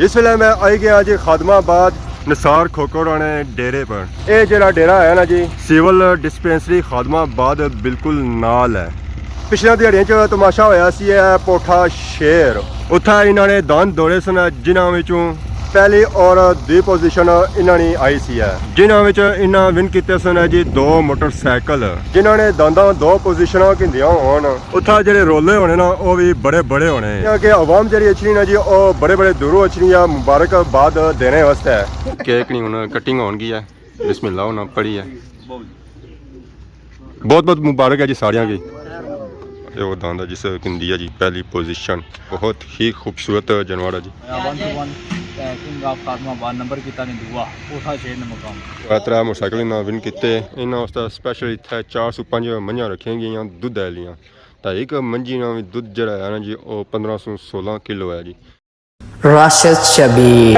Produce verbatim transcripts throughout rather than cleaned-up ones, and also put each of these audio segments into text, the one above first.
اس ویلے میں آئی گیا جی خادم آباد نثار کھوکھر ہوراں نے ڈیرے پر۔ اے جیڑا ڈیرا ہے نا جی، سول ڈسپنسری خادم آباد بالکل نال ہے۔ پچھلیاں دیہاڑیاں چ تماشا ہویا سی ہے پوٹھا شیر۔ اتھا انہاں نے داند دوڑے سن، جنہاں وچوں پہلی اور دوئی پوزیشن انہاں نی آئی سی ہے، جنہاں وچ انہاں ون کیتے سن جی دو موٹر سائیکل۔ جنہاں نے دانداں دو پوزیشناں گھندیاں ہون، اتھا جیڑے رولے ہونے نا، او وی بڑے بڑے ہونے، کیونکہ عوام جیڑی اچھنی نا جی، او بڑے بڑے دوروں اچھنی آ مبارکباد دینے واسطے۔ کیک نی ہن کٹنگ ہون گئی ہے، بسم اللہ ہونا پڑی ہے۔ بہت بہت مبارک ہے جی ساریاں کی۔ اے او داند ہے جس گھندی ہے جی پہلی پوزیشن، بہت ہی خوبصورت جانور ہے جی۔ ون ٹو ون، کنگ آف خادم آباد نمبر کیتا نے دوا، اوتھا شیر نے مقام۔ اے ترے موٹر سائیکل انہاں ون کیتے، انہاں واسطے سپیشل اتھے چار سو پنج منجھاں رکھیاں گئیاں دودھ آلیاں۔ تے ہک منجھی نا وی دودھ جیڑا ہے نا جی، او پندرہ سو سولہ کلو ہے جی۔ راشد شبیر۔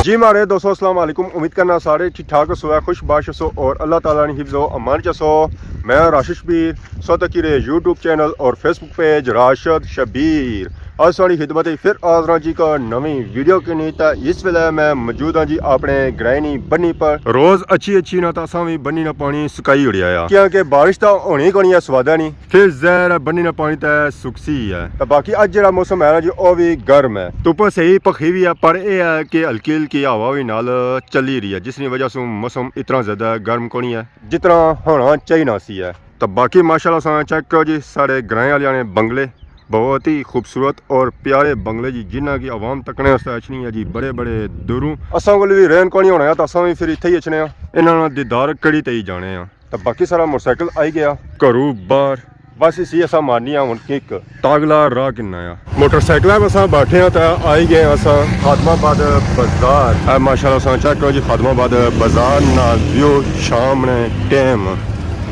جی ماڑے دوستو، السلام علیکم۔ امید کرنا سارے ٹھیک ٹھاک ہسو، خوش باش ہسو اور اللہ تعالیٰ نی حفظ و امان چ ہسو۔ میں راشد شبیر، سو تکی رہے یوٹیوب چینل اور فیس بک پیج راشد شبیر۔ اج ساڑی خدمت وچ پھر حاضر ہاں جی، ایک نویں ویڈیو کے نیت۔ اس ویلے میں موجود ہاں جی اپنے گرائیں نی بنی پر۔ روز اچھی اچھی نا تاں اساں وی بنی نا پانی سکائی اڑیا آ، کیونکہ بارش تاں ہونی کونی ہے، سوادہ نی، پھر ظاہر ہے بنی نا پانی تے سکسی ہے۔ تے باقی اج جیڑا موسم ہے نا جی، او وی گرم ہے، دھپ صحیح پکھی وی ہے، پر اے ہے کہ ہلکی ہلکی ہوا وی نال چلی رہی ہے، جس نی وجہ سوں موسم اتنا زیادہ گرم کونی ہے جتنا ہونا چاہینا سی ہے۔ تے باقی ماشاءاللہ ساں چیک کرو جی، ساڑے گرائیں آلیاں نے بنگلے، بہت ہی خوبصورت اور پیارے بنگلے جی، جنہاں کی عوام تکنے واسطے اچھنی ہے جی بڑے بڑے دوروں۔ اساں کول وی رہن کونی ہونا ہے، تے اساں وی پھر اتھے ہی اچھنے آں، انہاں نا دیدار کری تے ہی جانے آں۔ تے باقی سارا موٹر سائیکل آئی گیا گھروں باہر، بس اسی اساں مارنی آ ہن کک۔ تاگلا راہ کنا آ۔ موٹر سائیکلاں پہ اساں بیٹھے آں تے آئی گئے آں اساں خادم آباد بازار۔ اے ماشاءاللہ اساں چیک کرو جی، خادم آباد بازار نا ویو شام نے ٹائم۔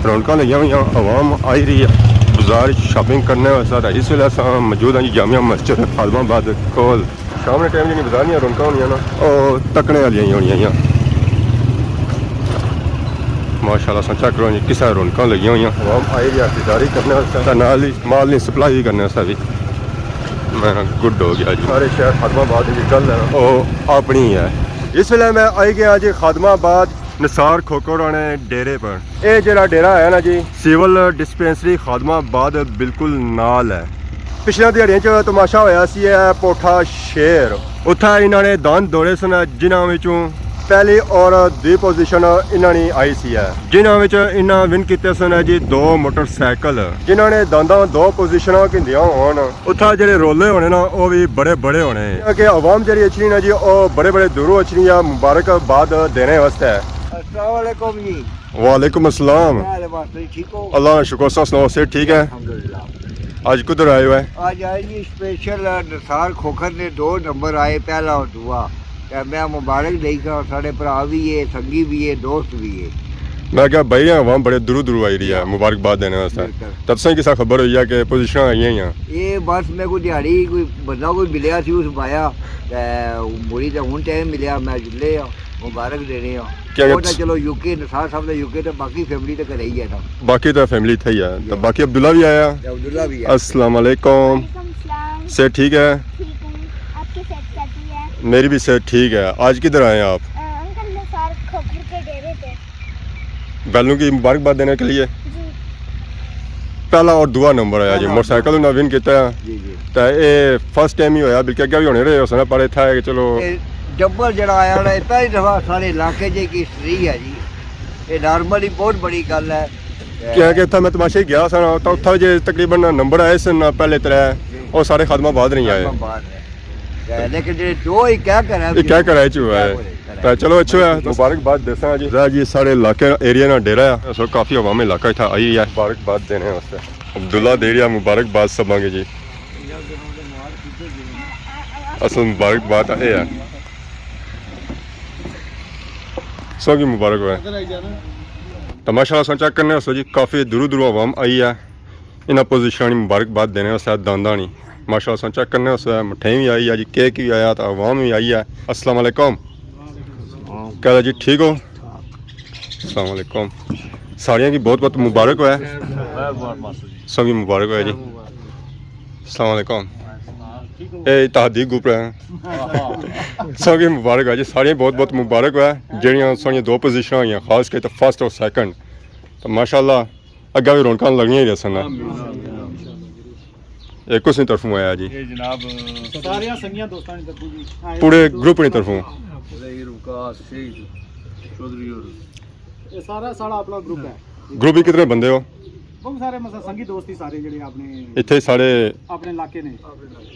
رونقاں لگیاں ہوئیاں، عوام آئی رہی ہے بازار شاپنگ کرنے واسطے۔ تے اس ویلے اساں موجود ہاں جی جامع مسجد خادم آباد کول۔ شام نے ٹائم جنی بازار نیاں رونقاں ہونیاں نا، او تکنے آلیاں ہی ہونیاں ہیاں۔ ماشاءاللہ اساں چیک کرو جی، کسا رونقاں لگیاں ہوئیاں۔ عوام آئی رہی ہے خریداری کرنے واسطے، تے نال ہی مال نی سپلائی وی کرنے واسطے وی۔ میں گڈ ہو گیا جی۔ سارے شہر خادم آباد دی گل ہے، او اپنی ہے۔ اس ویلے میں آئی گیا جی خادم آباد نثار کھوکھر ہوراں نے ڈیرے پر۔ اے جیڑا ڈیرا ہے نا جی، سول ڈسپنسری خادم آباد بالکل نال ہے۔ پچھلیاں دیہاڑیاں چ تماشا ہویا سی ہے پوٹھا شیر۔ اتھا انہاں نے داند دوڑے سن، جنہاں وچوں پہلی اور دوئی پوزیشن انہاں نی آئی سی ہے، جنہاں وچ انہاں ون کیتے سن جی دو موٹر سائیکل۔ جنہاں نے دانداں دو پوزیشناں گھندیاں ہون، اتھا جیڑے رولے ہونے نا، او وی بڑے بڑے ہونے، کیونکہ عوام جیڑی اچھنی نا جی، او بڑے بڑے دوروں اچھنی آ مبارکباد دینے واسطے۔ السلام علیکم جی۔ وعلیکم السلام۔ کیا حال ہے ماسٹر جی، ٹھیک ہو؟ اللہ کا شکر، سب سناؤ، صحت ٹھیک ہے؟ الحمدللہ۔ آج کدھر آئے ہوئے؟ آج آئے جی اسپیشل نثار کھوکھر نے دو نمبر آئے، پہلا اور دوا۔ تے میں مبارک دئی کھڑا، ساڑے بھرا وی ہے، سنگی وی ہے، دوست وی ہے۔ میں کہا بھائی، عوام بڑے دوروں دوروں آئی رہی ہے جی۔ مبارکباد دینے واسطے۔ بالکل۔ تد سائیں کسا خبر ہوئی ہے کہ پوزیشناں آئیاں ہیاں؟ اے بس میں کوئی دیہاڑی کوئی بندہ کوئی ملیا سی، اس بایا، تے مڑی تے ہن ٹائم ملیا، میں جلے آ، مبارک دینے آ۔ کیا وہ کہ تے چلو یو کے، نثار صاحب دا یو کے، تے باقی فیملی تے گھرے ہی ہے نا۔ باقی تے فیملی تھے ہی ہے۔ تے جی۔ باقی عبداللہ بھی آیا۔ تے عبداللہ بھی ہے۔ السلام علیکم۔ وعلیکم السلام۔ صحت ٹھیک ہے؟ ٹھیک ہوں۔ آپ کی صحت کیسی ہے؟ میری بھی صحت ٹھیک ہے۔ آج کدھر آئے ہیں آپ؟ آ، انکل نثار کھوکھر کے ڈیرے پہ۔ بیلوں کی مبارکباد دینے کے لیے؟ جی۔ پہلا اور دوا نمبر آیا جی، پہلا اور موٹر سائیکل انہاں ون کیتا ہے۔ جی، جی۔ تے اے فرسٹ ٹائم ہی ہویا، بلکہ اگے بھی ہونے رہے، اس نے پڑھے تھا کہ چلو۔ اے ڈبل جیڑا آیا نا، اے پہلی دفعہ ساڑے علاقے چ ایک ہسٹری ہے جی۔ اے نارملی بہت بڑی گل ہے۔ کیا کہ اتھا میں تماشے گیا سا نا، تاں اتھا جے تقریباً نمبر آئے سن نا پہلے ترے، جی۔ او سارے خادم آباد نہیں آئے۔ خادم آباد نے۔ تے لیکن جیڑے دو ہی کیا کرا اے کیا کرا چ ہوا ہے؟ تے چلو اچھا ہے۔ مبارکباد دیساں جی۔ ذرا جی ساڑے علاقے ایریا نا ڈیرا ہے۔ سو کافی عوام علاقہ اتھا آئی ہے مبارکباد دینے واسطے۔ عبداللہ دے رہیا مبارکباد سباں کے جی۔ اصل مبارکباد اے ہے۔ سو کی مبارک ہوئے۔ تو ماشاءاللہ سو چیک کرنے ہو سو جی کافی دوروں دوروں عوام آئی ہے۔ انہاں پوزیشن نی مبارکباد دینے واسطے دانداں نی۔ ماشاءاللہ ساں چیک کرنے واسطے مٹھائی وی آئی ہے جی، کیک وی آیا تے عوام وی آئی ہے۔ السلام علیکم۔ کیا حال ہے جی، ٹھیک ہو؟ السلام علیکم۔ ساریاں کی بہت بہت مبارک ہوئے۔ مہربان ماسٹر جی۔ سب کی مبارک ہوئے جی۔ السلام علیکم۔ ٹھیک ہو؟ اے اتحادی گروپ ہے۔ سب کی مبارک ہوئے جی، ساریاں بہت بہت مبارک ہوئے۔ جہڑیاں ساریاں دو پوزیشناں ہوئیاں، خاص کر تے فرسٹ اور سیکنڈ، تو ماشاءاللہ اگے بھی رونقاں لگنیاں ہی رہسن۔ اے کس نی طرفوں آیا جی؟ اے جناب، ساریاں سنگیاں دوستاں نی طرفوں جی۔ پورے گروپ نی طرفوں۔ ظہیر وقاص شہید چوہدری اور یہ سارا ساڑا اپنا گروپ ہے۔ گروپ وچ کتنے بندے ہو؟ بہت سارے، مثلا سنگی دوست ہی سارے جڑے اپنے، اتھے سارے اپنے علاقے نے۔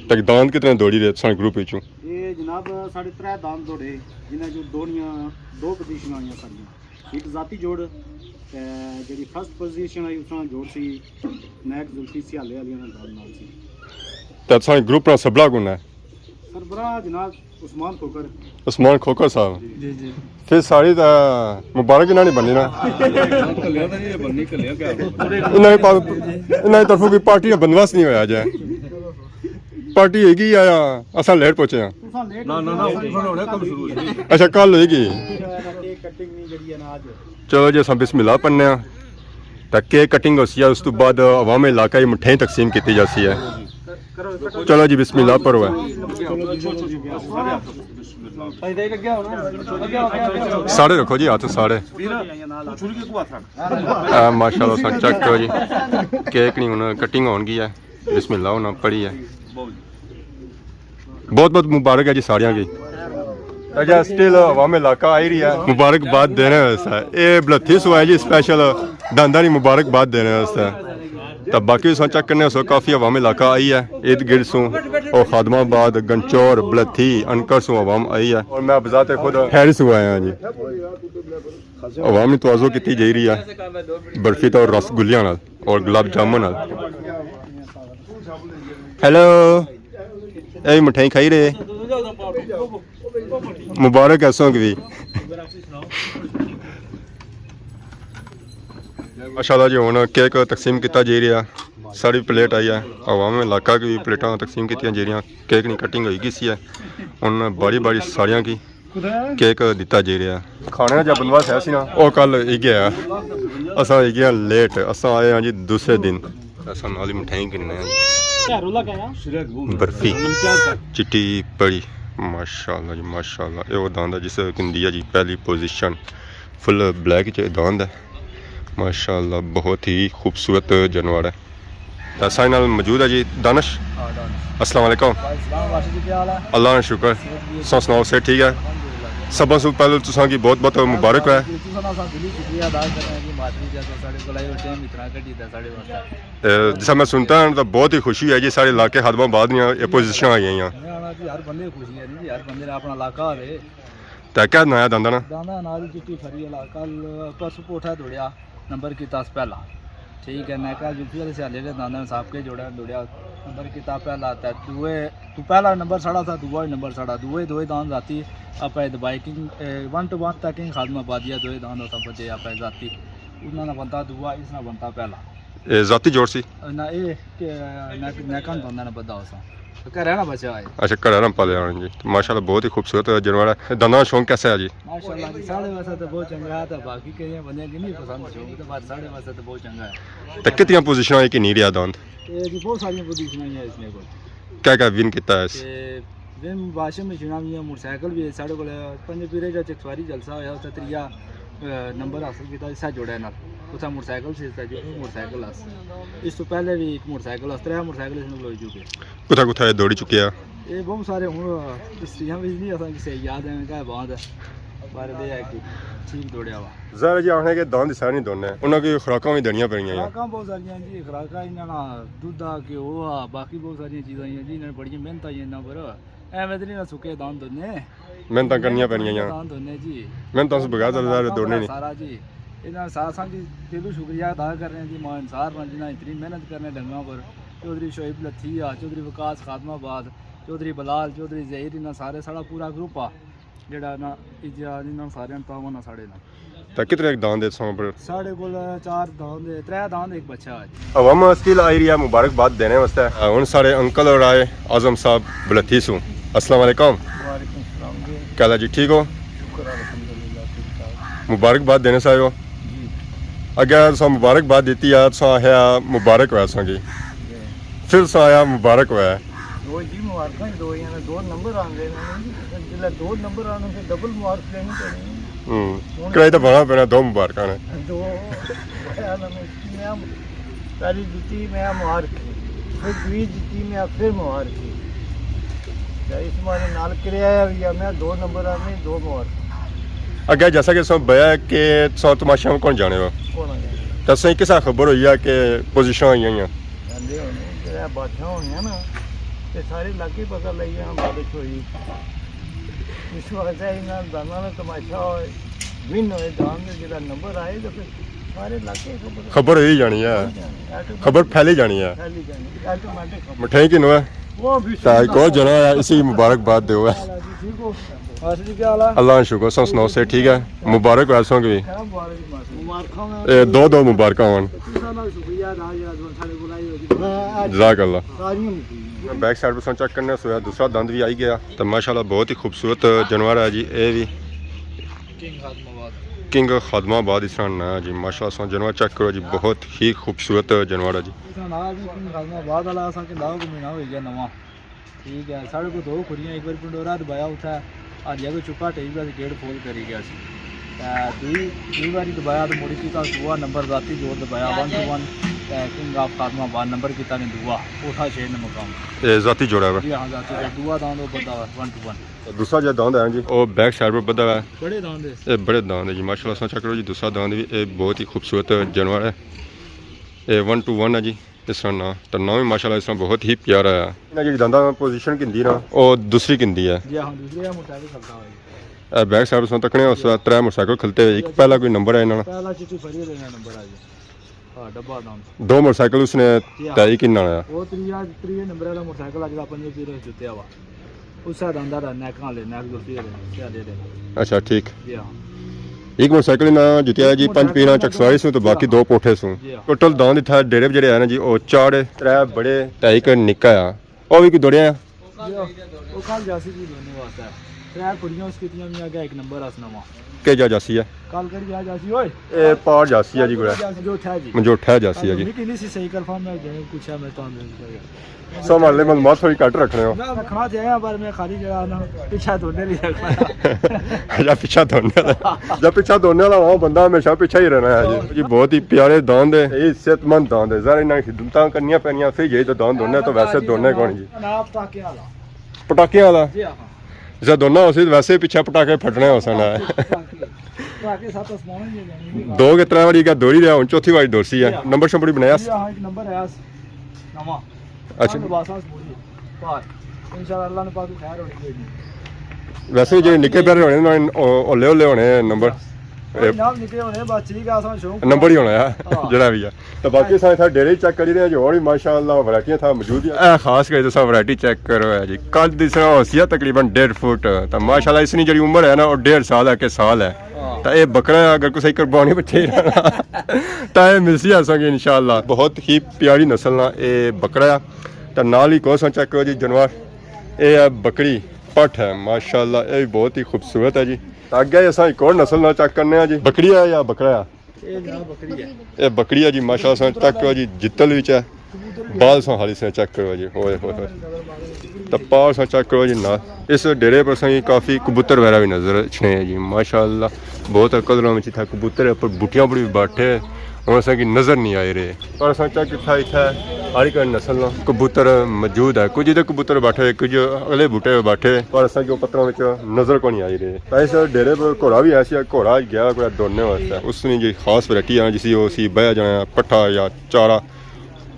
تک داند کتنے دوڑی رہے سن گروپ وچوں؟ یہ جناب ساڑے ترے داند دوڑے، جنہاں جو دونیاں، دو پوزیشن آئیاں ساڑیاں۔ ایک ذاتی جوڑ، تے جڑی فرسٹ پوزیشن آئی، اس نال جوڑ سی نیک زلفی سیالے والیاں نال، داند نال سی۔ تے ساڑے گروپ نا سبڑا کون ہے؟ سربراہ جناب عثمان کھوکھر۔ عثمان کھوکھر صاحب۔ جی، جی۔ پھر ساری تے مبارک انہاں نی بننی نا۔ کلیا تے نہیں بننی، کلیا کیا؟ انہاں نے پا-، انہاں نی طرفوں کوئی پارٹی نا بندوبست نہیں ہویا جے۔ پارٹی ہوئی گئی آیا، اساں لیٹ پہنچے ہاں۔ نہ، نہ، نہ، انہاں نے کم شروع ہوئی۔ اچھا، کل ہوئی گئی۔ کیک کٹنگ نہیں جڑی ہے نا آج۔ چلو جی، اساں بسم اللہ پڑھنے ہاں۔ تے کیک کٹنگ ہوسی ہے، اس تو بعد عوام علاقہ ہی مٹھائی تقسیم کیتی جاسی ہے۔ چلو جی، بسم اللہ پڑھو ہے۔ ساڑے رکھو جی ہاتھ ساڑے۔ آ، ماشاءاللہ، سن چیک کرو جی، کیک نہیں ہن کٹنگ ہون گئی ہے۔ بسم اللہ ہونا پڑھی ہے۔ بہت بہت مبارک ہے جی ساریاں کی۔ اجے سٹل عوام علاقہ آئی رہی ہے مبارکباد دینے واسطے۔ اے بلتھی سو ہے جی، اسپیشل دانداں نی مبارکباد دینے واسطے۔ تے باقی سو چیک کرنے سو، کافی عوام علاقہ آئی ہے۔ ارد گرد سوں او خادم آباد، گنچور، بلتھی، انکر سوں عوام آئی ہے۔ اور میں بذات خود خیر سوں آیا ہاں جی۔ عوام نی تواضع کیتی جائی رہی ہے برفی تے رس گلیاں نال اور گلاب جامن نال۔ ہیلو، اے مٹھائی کھائی رہے۔ مبارک ہے اساں کی بھی۔ ماشاءاللہ جی، ہن کیک تقسیم کیتا جائی رہیا۔ ساڑی پلیٹ آئی ہے، عوام علاقہ کی بھی پلیٹاں تقسیم کیتیاں جائی رہیاں۔ کیک نی کٹنگ ہوئی گئی سی ہے، ہن باری باری ساریاں کی کیک دتا جائی رہیا۔ کھانے نا جا بندوبست ہے سی نا، او کل ہی گیا۔ اساں ہی گیا لیٹ، اساں آئے ہاں جی دوسرے دن۔ اساں نال ہی مٹھائی گھننے ہاں جی۔ برفی، چٹی پڑی، ماشاءاللہ جی ماشاءاللہ۔ اے او داند ہے جس گھندی ہے جی پہلی پوزیشن، فل بلیک چ داند ہے، ماشاءاللہ بہت ہی خوبصورت جانور ہے۔ تے ساڑے نال موجود ہے جی دانش۔ ہاں، دانش۔ السلام علیکم۔ وعلیکم السلام، واشر جی، کیا حال ہے؟ اللہ نا شکر۔ صحت بھی ہے؟ تساں سناؤ، صحت ٹھیک ہے؟ الحمدللہ۔ سباں سوں پہلے تساں کی بہت بہت مبارک ہے۔ تساں نا سا دلی شکریہ ادا کرنا جی، ماسٹر جی، اساں ساڑے کول آئے ہو، ٹائم اتنا کڈی تے ساڑے واسطے۔ اے، جسا میں سنتا ہاں تو بہت ہی خوشی ہے جی، ساڑے علاقے خادم آباد نیاں اے پوزیشناں آئی گئیاں۔ میں آخنا جی، ہر بندے خوشی ہے جی، ہر بندے نا اپنا علاقہ ہوے۔ تے کیا نایا داندا نا؟ داندا نا جی چٹی پھری والا، کل پرسوں پوٹھا دوڑیا۔ نمبر کیتا اس پہلا۔ ٹھیک ہے، میں کہا یوپی والے سیالے نے دانداں نے سابقے جوڑا دوڑیا، نمبر کیتا پہلا، تے دوئے، تو پہلا نمبر ساڑا تھا، دووا وی نمبر ساڑا، دوئے، دوئے داند راتی آپا دبائی کنگ، اے، ون ٹو ون تک کنگ خادم آبادیا دوئے داند آپا بچے آپا ذاتی۔ انہاں نا بنتا دووا، اس نا بنتا پہلا۔ اے ذاتی جوڑ سی؟ نہ، اے کہ نیک-، نیکاں دانداں نا بدا ہوسا۔ گھرا نا بچا ہے۔ اچھا، گھرا نا پالیا ہونا جی۔ ماشاءاللہ، بہت ہی خوبصورت جانور ہے۔ دانداں نا شوق کیسا ہے جی؟ ماشاءاللہ جی، ساڑے واسطے تو بہت چنگا ہے، تے باقی کئی بندیاں کی نہیں پسند شوق، تے پر ساڑے واسطے تو بہت چنگا ہے۔ تے کتنیاں پوزیشناں ہے کہ نہیں رہیا داند؟ اے جی، بہت ساریاں پوزیشناں ہیں اس نے کول۔ کیا کیا ون کیتا ہے اس؟ تے وم واشنگ مشیناں وی ہیں، موٹر سائیکل وی ہے ساڑے کول۔ پنجے پیرے جا چتواری جلسہ ہویا، اتھے تریا، اے، نمبر حاصل کیتا اسے جوڑے نال۔ اتھے موٹر سائیکل سی، اتھے جو موٹر سائیکل اس۔ اس تو پہلے وی ایک موٹر سائیکل اس، ترے موٹر سائیکل اس نے کول ہوئی چکے۔ کتھا کتھا اے دوڑی چکیا؟ اے بہت سارے ہن ہسٹریاں وچ نہیں اساں کسے یاد ہے، کہہ بات ہے۔ پر اے ہے کہ ٹھیک دوڑیا وا۔ ظاہر ہے جی، آخنے کہ داند سارے نہیں دوڑنے، انہاں کی خوراکاں وی دینیاں پینیاں۔ خوراکاں بہت ساریاں جی، خوراکاں انہاں نا دودھ آ، گھیو آ، باقی بہت ساریاں چیزاں ہیں جی، انہاں نے بڑی محنت آئی انہاں پر۔ ایویں تے نہیں نہ سکے داند دوڑنے۔ محنتاں کرنیاں پینیاں۔ داند دوڑنے جی۔ محنتاں سے بغیر تے ظاہر دوڑنے نہیں۔ سارا جی۔ انہاں سارا سانگ جی دلوں شکریہ ادا کرنے جی، ماں انصار نا جنہاں اتنی محنت کرنے ڈنگاں پر۔ چوہدری شعیب لتھی آ، چوہدری وقاص خادم آباد، چوہدری بلال، چوہدری ظہیر، انہاں سارے ساڑا پورا گروپ آ۔ جیڑا نا اجازت انہاں ساریاں تعاون آ ساڑے نال۔ تے کتنے ایک داند ہے ساں پر؟ ساڑے کول چار داند ہے، ترے داند ایک بچہ ہے۔ عوام سٹل آئی رہی ہے مبارکباد دینے واسطے۔ ہن ساڑے انکل اور آئے، اعظم صاحب بلتھی سوں۔ السلام علیکم۔ وعلیکم السلام جی۔ کیا حال ہے جی، ٹھیک ہو؟ شکر الحمدللہ، ٹھیک ٹھاک۔ مبارکباد دینے سے آئے ہو؟ جی۔ اگے تساں مبارکباد دتی آ، تساں آخیا مبارک ہوئے اساں کی۔ پھر تساں آخیا مبارک ہوئے۔ دو جی مبارکاں، دو ہی نے، دو نمبر آندے نے۔ جس لے دو نمبر آنے، پھر ڈبل مبارک دینی پینی۔ ہوں۔ ہن کرائی تے بنا پینا دو مبارکاں نے۔ دو، میں پہلی دتی میں مبارک، پھر دوئی دتی میں پھر مبارک۔ تے اس ماڑے نال کرایہ وی آ، میں دو نمبر آنے، دو مبارک۔ اگے جیسا کہ تساں بیا کہ تساں تماشے میں کون جانے ہو؟ کون آ گیا؟ تے تساں کسا خبر ہوئی آ کہ پوزیشن آئی آئیاں؟ جاندے ہونے، جڑا بادشاہ ہونے آ نا، تے سارے علاقے پتہ لگی جانا بارش ہوئی۔ اس واسطے انہاں داناں نا تماشا ہوئے، ون ہوئے، دان دے جڑا نمبر آئے تے پھر سارے علاقے خبر خبر ہوئی جانی ہے۔ ہوئی جانی، آٹومیٹک خبر پھیلی جانی ہے۔ پھیلی جانی، آٹومیٹک خبر۔ مٹھائی کنو ہے؟ وہ بھی تاں ایک اور جنا ہے، اسی مبارکباد دیو ہے۔ ٹھیک ہو؟ ماسٹر جی، کیا حال ہے؟ اللہ کا شکر، تساں سناؤ، صحت ٹھیک ہے؟ مبارک ہو تساں کی بھی۔ کیا مبارک جی ماسٹر؟ مبارکاں ہون۔ اے دو دو مبارکاں ہون۔ تساں نا شکریہ ادا جڑا تساں ساڈے کول آئے ہو جی۔ جزاک اللہ۔ ساریاں مکی۔ میں بیک سائیڈ پہ چیک کرنے سو، دوسرا دند بھی آئی گیا۔ تو ماشاءاللہ بہت ہی خوبصورت جانور ہے جی، اے بھی۔ کنگ خادم آباد۔ کنگ خادم آباد اس طرح ناں ہے جی، ماشاءاللہ سو جانور چیک کرو جی، بہت ہی خوبصورت جانور ہے جی۔ اس طرح ناں ہے جی، کنگ خادم آباد والا، اساں کے ناں کو مہینہ ہوئی گیا نواں۔ ٹھیک ہے، ساڑے کو دو کھڑیاں، ایک بار پنڈورا دبایا اتھا، اج جے کو چکا ٹھیک ہے، گیٹ فول کری گیا سی۔ تے دوئی، دوئی باری دبایا تو مڑی کیتا دوا نمبر ذاتی جوڑ دبایا، ون ٹو ون، تے کنگ آف خادم آباد نمبر کیتا نے دوا، اوٹھا شیر نے مقام۔ اے ذاتی جوڑا ہے؟ جی ہاں، ذاتی جوڑا، دوا داند او بندہ ون ٹو ون۔ دوسرا جا داند ہے جی، او بیک سائیڈ پر بدھا ہے۔ بڑے داند ہے۔ اے بڑے داند ہے جی، ماشاءاللہ سو چیک کرو جی، دوسرا داند بھی، اے بہت ہی خوبصورت جانور ہے۔ اے ون ٹو ون ہے جی، اس طرح ناں، تے ناں بھی ماشاءاللہ اس طرح بہت ہی پیارا ہے۔ انہاں جڑی داندا پوزیشن کندی نا، او دوسری کندی ہے۔ جی ہاں، دوسری ہے، موٹر سائیکل کھلتا ہوئے۔ اے بیک سائیڈ سو تکنے اس وقت ترے موٹر سائیکل کھلتے ہوئے، ایک پہلا کوئی نمبر ہے انہاں نا؟ پہلا چٹی پری والا نمبر ہے جی۔ ہاں، ڈبہ داند۔ دو موٹر سائیکل اس نے جی ہاں۔ تے ایک انہاں نے۔ او تریا، تریا نمبر والا موٹر سائیکل اج دا پنجے پیرے جتیا ہوا۔ اس سائیڈ آندا رہا، نیکاں والے، نیک زلفی والے، سیادے دے۔ اچھا، ٹھیک۔ جی ہاں۔ ایک موٹر سائیکل نا جتیا جی، پنج پیراں چکسواری سوں تو باقی دو پوٹھے سوں۔ جی ہاں۔ ٹوٹل داند اتھا ڈیرے جڑے ہیں نا جی، او چار ہے، ترے بڑے تے ایک نکا ہے۔ او بھی کوئی دوڑیا ہے؟ جی ہاں۔ او کل جاسی جی دونوں واسطے۔ ترے کڑیاں اس کیتیاں بھی آگے ایک نمبر اس نواں۔ کے جا جاسی ہے؟ کل کری جا جاسی اوئے۔ اے پار جاسی ہے جی کل گڑا۔ جاسی جو اٹھا جی۔ جو اٹھا جاسی ہے جی۔ نکی نہیں سی صحیح کنفرم میں جائے پوچھا میں تو سنبھالنے معلومات تھوڑی گھٹ رکھنے ہو۔ میں رکھنا چاہیے پر میں خالی جڑا نا پچھا دوڑنے لئی رکھنا۔ اچھا، پچھا دوڑنے والا۔ جب پچھا دوڑنے والا ہو، بندہ ہمیشہ پچھا ہی رہنا ہے جی۔ جی، بہت ہی پیارے داند ہے، یہ صحت مند داند ہے۔ ذرا انہاں خدمتاں کرنیاں پینیاں، پھر یہی تو داند دوڑنے تو ویسے دوڑنے کون جی۔ جناب، پٹاکے والا۔ پٹاکے والا؟ جی ہاں۔ جے دوڑنا ہو سی تو ویسے ہی پچھا پٹاکے پھٹنے ہو سن۔ پٹاکے، پٹاکے ساتھ آسمان میں جانے۔ دو کے ترے واری کیا دوڑی رہا، ہن چوتھی واری دوڑسی ہے۔ جی ہاں۔ نمبر شمبر بنایا سی؟ جی ہاں، ایک نمبر ہے۔ نواں۔ اچھا۔ ہاں، لباس آ سموری پار۔ انشاءاللہ اللہ نے پاک خیر ہونی چاہیے۔ ویسے جڑے نکے پیارے ہونے نا، او-، ہولے ہولے ہونے نمبر۔ کوئی نام نکلے ہونے، بس ٹھیک ہے، اساں شوق نمبر ہی ہونا ہے، ہاں۔ جڑا بھی ہے۔ تو باقی اساں اتھا ڈیرے چیک کری رہے ہیں جو ہور بھی ماشاءاللہ ورائٹیاں تھا موجود ہیں۔ اے خاص کر تساں ورائٹی چیک کرو ہے جی۔ کل دی سنا ہوسی ہے تقریباً ڈیڑھ فٹ۔ تو ماشاءاللہ اس نی جڑی عمر ہے نا، او ڈیڑھ سال ہے کہ سال ہے۔ ہاں۔ تو اے بکرا ہے، اگر کسے قربانی پہ چاہیے نا، تو اے ملسی اساں کی انشاءاللہ۔ بہت ہی پیاری نسل نا اے بکرا ہے۔ تے نال ہی کوساں چیک کرو جی جانور، اے ہے بکری، پٹھ ہے ماشاءاللہ، اے بھی بہت ہی خوبصورت ہے جی۔ تے اگے اساں ایک اور نسل نال چیک کرنے ہاں جی، بکری ہے یا بکرا ہے؟ اے جناب بکری ہے۔ اے بکری ہے جی ماشاءاللہ، اساں چیک کرو جی جتل وچ ہے، بال ساں حالی سے چیک کرو جی، ہوئے ہوئے ہوئے۔ تے پار ساں چیک کرو جی نال۔ اس ڈیرے پر اساں کی کافی کبوتر وغیرہ بھی نظر اچھنے ہیں جی، ماشاءاللہ بہت کلراں وچ اتھا کبوتر ہے، پر بوٹیاں پر بھی بیٹھے، ہن اساں کی نظر نہیں آئی رہے۔ پر اساں چیک کیتا اتھا ہر ایک نسل نا کبوتر موجود ہے، کچھ ادھر کبوتر بیٹھے، کچھ اگلے بوٹے پہ بیٹھے، پر اساں کی او پتراں وچ نظر کو نہیں آئی رہے۔ تے اس ڈیرے پر گھوڑا بھی ہے سی، گھوڑا گیا کوئی دوڑنے واسطے، اس نے جی خاص ورائٹی ہے جسی او سی بہیا جانا پٹھا یا چارہ۔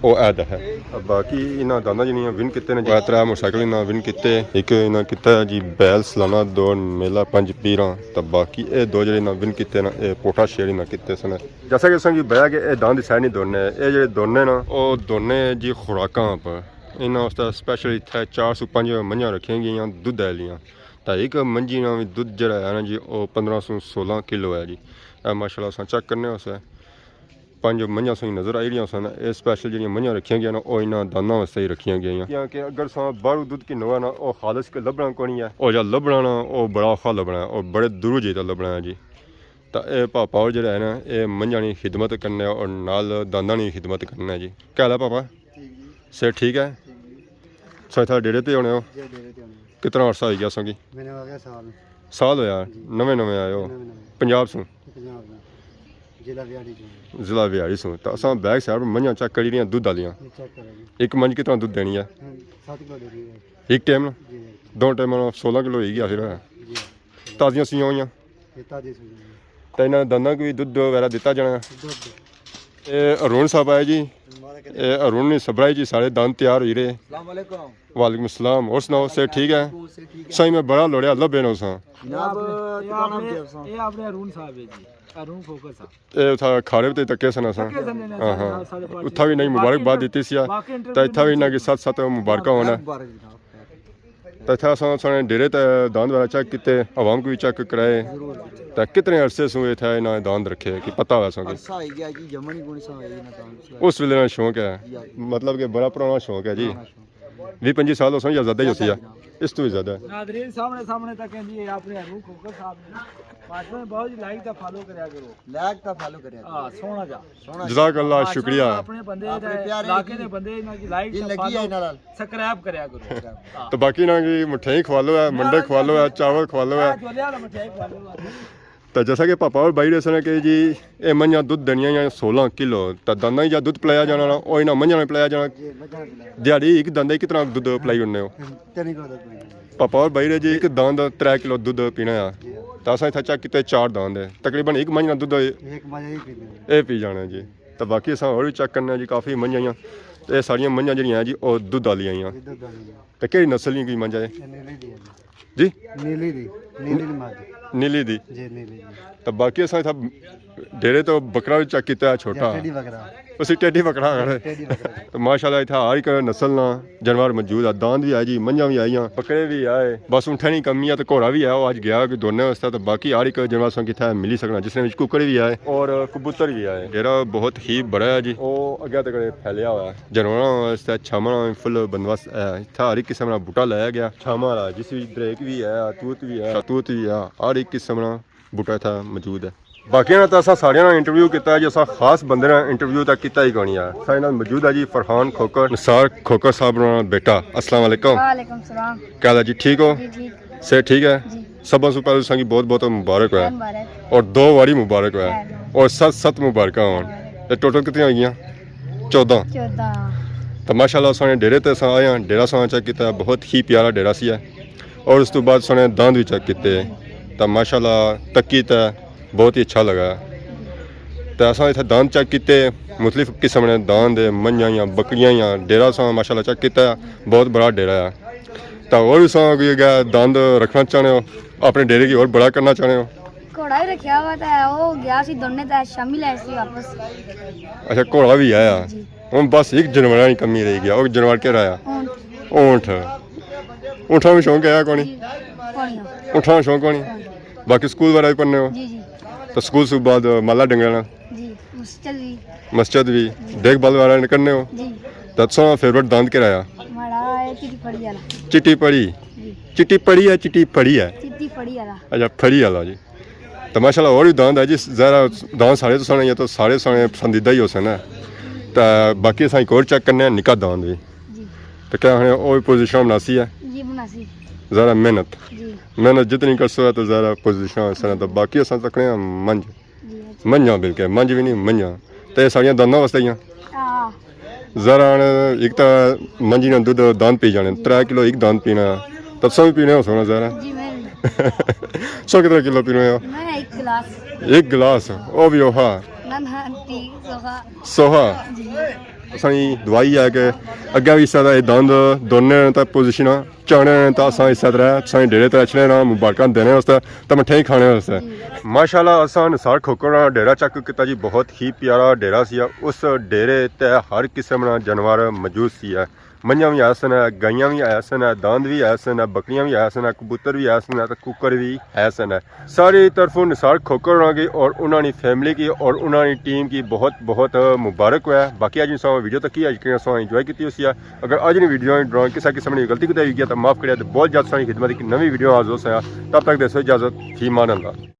او اے دا ہے۔ باقی انہاں داناں جنیاں ون کیتے نے جی۔ اے ترے موٹر سائیکل انہاں ون کیتے، ایک انہاں کیتا ہے جی بیل سلانہ دوڑ میلہ پنج پیراں، تے باقی اے دو جڑے انہاں ون کیتے نے، اے پوٹھا شیر انہاں کیتے سن۔ جیسا کہ اساں کی بیا کہ اے داند سائیڈ نہیں دوڑنے، اے جڑے دوڑنے نا، او دوڑنے جی خوراکاں پر۔ انہاں واسطے سپیشل اتھے چار سو پنج منجھاں رکھیاں گئیاں دودھ آلیاں، تے ایک منجھی نا وی دودھ جڑا ہے نا جی، او پندرہ سو سولہ کلو ہے جی۔ اے ماشاءاللہ اساں چیک کرنے ہوسے۔ پنج منجھاں ساں نظر آئی رہیاں سن۔ اے سپیشل جڑیاں منجھاں رکھیاں گئیاں نا، او انہاں داناں واسطے ہی رکھیاں گئیاں۔ کیونکہ اگر ساں باہروں دودھ گھنو ہے نا، او خالص کے لبھنا کونی ہے۔ او جا لبھنا نا، او بڑا اوکھا لبھنا ہے، او بڑے دوروں جائی تے لبھنا ہے جی۔ تے اے پاپا اور جڑا ہے نا، اے منجھاں نی خدمت کرنا ہے اور نال دانداں نی خدمت کرنا ہے جی۔ کیا حال ہے پاپا؟ ٹھیک جی۔ صحت ٹھیک ہے؟ ٹھیک جی۔ سو اتھا ڈیرے تے ہونے ہو؟ جی، ڈیرے تے ہونے ہو۔ کتنا عرصہ ہوئی گیا سو کی؟ میں نے ہو گیا سال۔ سال ہویا؟ جی۔ نویں نویں آئے ہو؟ نویں نویں۔ پنجاب سوں؟ پنجاب سوں۔ ضلع ویاڑی سوں۔ ضلع ویاڑی سوں۔ تے اساں بیک سائیڈ منجھاں چیک کری رہیاں دودھ آلیاں۔ یہ چیک کرو جی۔ ایک منجھ کتنا دودھ دینی ہے؟ ہاں، ست کلو دینی ہے۔ ایک ٹائم نا؟ جی۔ دو ٹائم نا سولہ کلو ہوئی گیا پھر۔ جی۔ تازیاں سوئیاں ہوئیاں؟ یہ تازی سوئی ہے۔ تے انہاں دانداں کو بھی دودھ وغیرہ دیتا جانا ہے؟ دودھ۔ اے ارون صاحب آئے جی۔ مبارک ہے۔ اے ارون نے سبرائی جی، سارے داند تیار ہوئی رہے۔ السلام علیکم۔ وعلیکم السلام۔ اور سناؤ، صحت ٹھیک ہے؟ صحت ٹھیک ہے۔ سائیں میں بڑا لوڑیا لبے نو ساں۔ جناب، اے اپنے، اے اپنے ارون صاحب ہے جی، ارون کھوکھر صاحب۔ اے اتھا کھاڑے تے تکے سن اساں۔ تکے سن نے ہاں، ہاں۔ سارے پارٹی۔ اتھا بھی انہاں کی مبارکباد دتی سی آ۔ باقی انٹرویو تے اتھا بھی انہاں کی ست ست مبارکاں ہونا۔ مبارک جناب۔ تے اتھا اساں سارے ڈیرے تے داند وغیرہ چیک کیتے، عوام کو بھی چیک کرایا۔ ضرور۔ تے کتنے عرصے سوں اتھا انہاں داند رکھے کہ پتہ ہویا ساں کہ؟ عرصہ ہی گیا جی، جمن ہی کونی سا ہویا انہاں داند۔ اس ویلے نا شوق ہے؟ جی، جی۔ مطلب کہ بڑا پرانا شوق ہے جی۔ پرانا شوق۔ ویہہ پنجی سال ہو سن یا زیادہ ہی ہوسی ہے؟ اس تو بھی زیادہ۔ ناظرین سامنے سامنے تک ہیں جی، اے اپنے ارون کھوکھر صاحب نے۔ ماشاءاللہ بہت جی لائک تے فالو کریا کرو۔ لائک تے فالو کریا کرو۔ ہاں، سوہنا جا۔ سوہنا جا۔ جزاک اللہ، ماشاءاللہ شکریہ۔ اپنے بندے اپنے دا، پیارے علاقے جی۔ دے بندے انہاں کی لائک تے فالو، سبسکرائب کریا کرو۔ ہاں۔ تو باقی انہاں کی مٹھائی کھوالو ہے، منڈے کھوالو ہے، چاول کھوالو ہے۔ ہاں، جولے والا مٹھائی کھوالو ہے۔ تے جیسا کہ پاپا اور بھائی رہے سن کہ جی، اے منجھاں دودھ دینیاں یا سولہ کلو، تے دانداں یا دودھ پلایا جانا نا، او انہاں منجھاں نے پلایا جانا۔ جی، منجھاں نے پلایا۔ دیہاڑی ایک داندے کتنا دودھ پلائی ہونے ہو؟ تین کلو دودھ پلائی ہونے۔ پاپا اور بھائی رہے جی، ایک داند ترے کلو دودھ پینا ہے۔ جی۔ تے اساں اتھا چیک کیتے چار داند ہے۔ تقریباً ایک منجھ نا دودھ ایک منجھ ایک پی لینا۔ اے پی جانا جی۔ تے باقی اساں اور بھی چیک کرنے جی، کافی منجھاں آئیاں۔ تے ساریاں منجھاں جڑیاں ہیں جی، او دودھ آلیاں آئیاں۔ یہ دودھ آلیاں۔ تے کیڑی نسل نی کوئی منجھ ہے؟ یہ نیلی دی ہے جی۔ جی؟ نیلی دی، نیلی نی ماں دی۔ نیلی دی۔ جی، نیلی دی۔ تے باقی اساں اتھا ڈیرے تو بکرا بھی چیک کیتا ہے چھوٹا۔ جی، ٹیڈی بکرا۔ اسی ٹیڈی بکرا آخنے۔ ٹیڈی بکرا۔ تے ماشاءاللہ اتھا ہر ایک نسل نا جانور موجود ہے، داند بھی ہے جی، منجھاں بھی آئیاں، بکرے بھی آئے، بس اونٹھاں نی کمی ہے تے گھوڑا بھی ہے، او اج گیا کہ دوڑنے واسطے، تے باقی ہر ایک جانور اساں کی اتھا ملی سکنا، جس نے وچ ککڑ بھی آئے اور کبوتر بھی آئے۔ ڈیرہ بہت ہی بڑا ہے جی، او اگے تک پھیلیا ہوا ہے۔ جانوراں واسطے چھاواں نا فل بندوبست ہے۔ اتھا ہر ایک قسم نا بوٹا لایا گیا، چھاواں والا، جس وچ دریک بھی ہے، توت بھی ہے، شاتوت بھی ہے، ہر ایک قسم نا بوٹا اتھا موجود ہے۔ باقی نا تاں اساں ساریاں نا انٹرویو کیتا ہے، جو اساں خاص بندے نا انٹرویو تاں کیتا ہی کونی ہے۔ ساڈے نال موجود ہے جی فرحان کھوکھر، نثار کھوکھر صاحب نا بیٹا۔ السلام علیکم۔ وعلیکم السلام۔ کیا حال ہے جی، ٹھیک ہو؟ جی، ٹھیک۔ صحت ٹھیک ہے؟ جی۔ سبھاں سوں پہلے تساں کی بہت بہت مبارک ہوئے۔ مبارک۔ اور دو واری مبارک ہوئے۔ مبارک۔ اور ست ست مبارکاں ہون۔ مبارک۔ اے ٹوٹل کتنی ہوئی گیاں؟ چودہ۔ چودہ۔ تے ماشاءاللہ سوہنے ڈیرے تے اساں آئے ہاں، ڈیرا اساں چیک کیتا، بہت ہی پیارا ڈیرا سی ہے۔ اور اس تو بعد سوہنے داند بھی چیک کیتے، تے ماشاءاللہ تکی تے بہت ہی اچھا لگا۔ تے اساں اتھے داند چیک کیتے، مختلف قسم نے داند ہے، منجھاں یا بکریاں یا، ڈیرا اساں ماشاءاللہ چیک کیتا، بہت بڑا ڈیرا ہے۔ تے اور بھی اساں کوئی اگے داند رکھنا چاہنے ہو، اپنے ڈیرے کی اور بڑا کرنا چاہنے ہو؟ گھوڑا ہی رکھیا ہوا تے او گیا سی دوڑنے تے شامی لے سی واپس۔ اچھا، گھوڑا بھی آیا۔ جی۔ ہن بس ایک جانور نی کمی رہی گیا، او جانور کیڑا آیا؟ اونٹ۔ اونٹ۔ اونٹاں نا شوق ہے کونی؟ جی، کونی۔ اونٹاں نا شوق کونی؟ کونی۔ باقی سکول وغیرہ بھی پڑھنے ہو؟ جی، جی۔ تو سکول سے بعد مالا ڈنگراں نا؟ جی، مسجد بھی۔ مسجد بھی۔ جی۔ دیکھ بھال وغیرہ کرنے ہو؟ جی۔ تو تساں فیورٹ داند کیڑا آیا؟ ماڑا اے چٹی پڑی والا۔ چٹی پڑی؟ جی۔ چٹی پڑی ہے، چٹی پڑی ہے؟ چٹی پڑی والا۔ اچھا، پڑی والا جی۔ تو ماشاءاللہ اور بھی داند ہے جی، ظاہر ہے داند سارے تساں نے، یہ تو سارے تساں نے پسندیدہ ہی ہوسن نا۔ تو باقی اساں ایک اور چیک کرنے ہیں، نکا داند بھی۔ جی۔ تو کیا ہن او بھی پوزیشن بناسی ہے؟ جی، بناسی۔ ذرا محنت۔ جی۔ محنت جتنی کرسو ہے تو ذرا پوزیشن ہوسن نا۔ تو باقی اساں تکنے ہیں منجھ۔ جی، اچھا۔ منجھاں بلکہ، منجھ بھی نہیں، منجھاں۔ تے ساریاں دانداں واسطے ہی ہیں۔ ہاں۔ ذرا ہن ایک تاں منجھی نا دودھ داند پی جانے، ترے کلو ایک داند پینا، تساں بھی پینے ہوسو نا ذرا۔ جی، میں بھی۔ تساں کتنا کلو پینے ہو؟ میں ایک گلاس۔ ایک گلاس، او بھی اوہا۔ نہ، نہ، ٹی، سوہا۔ سوہا۔ جی۔ اساں نی دعا ہی ہے کہ اگے بھی اس طرح داند دوڑنے تے پوزیشناں چاہنے تے اساں اس طرح تساں ڈیرے تے اچھنے نا، مبارکاں دینے واسطے تے مٹھائی کھانے واسطے۔ جی۔ ماشاءاللہ اساں نثار کھوکھر نا ڈیرا چیک کیتا جی، بہت ہی پیارا ڈیرا سی۔ اس ڈیرے تے ہر قسم نا جانور موجود سی ہے۔ منجھاں وی ہے سن، گائیاں وی ہے سن، داند وی ہے سن، بکریاں وی ہے سن، کبوتر وی ہے سن تے ککڑ وی ہے سن۔ ساری طرفوں نثار کھوکھر ہونا کی اور انہاں نی فیملی کی اور انہاں نی ٹیم کی بہت بہت مبارک ہوئے۔ باقی اج اساں ویڈیو تکی، اج کی اساں انجوائے کیتی ہوسی ہے۔ اگر اج نی ویڈیو دوران کسے قسم نی غلطی کوتاہی ہوئی گیا تاں معاف کریا تے بہت جلد ساڈی خدمت اچ نوی ویڈیو حاضر ہوساں۔ تب تک دیسو اجازت، فی امان اللہ۔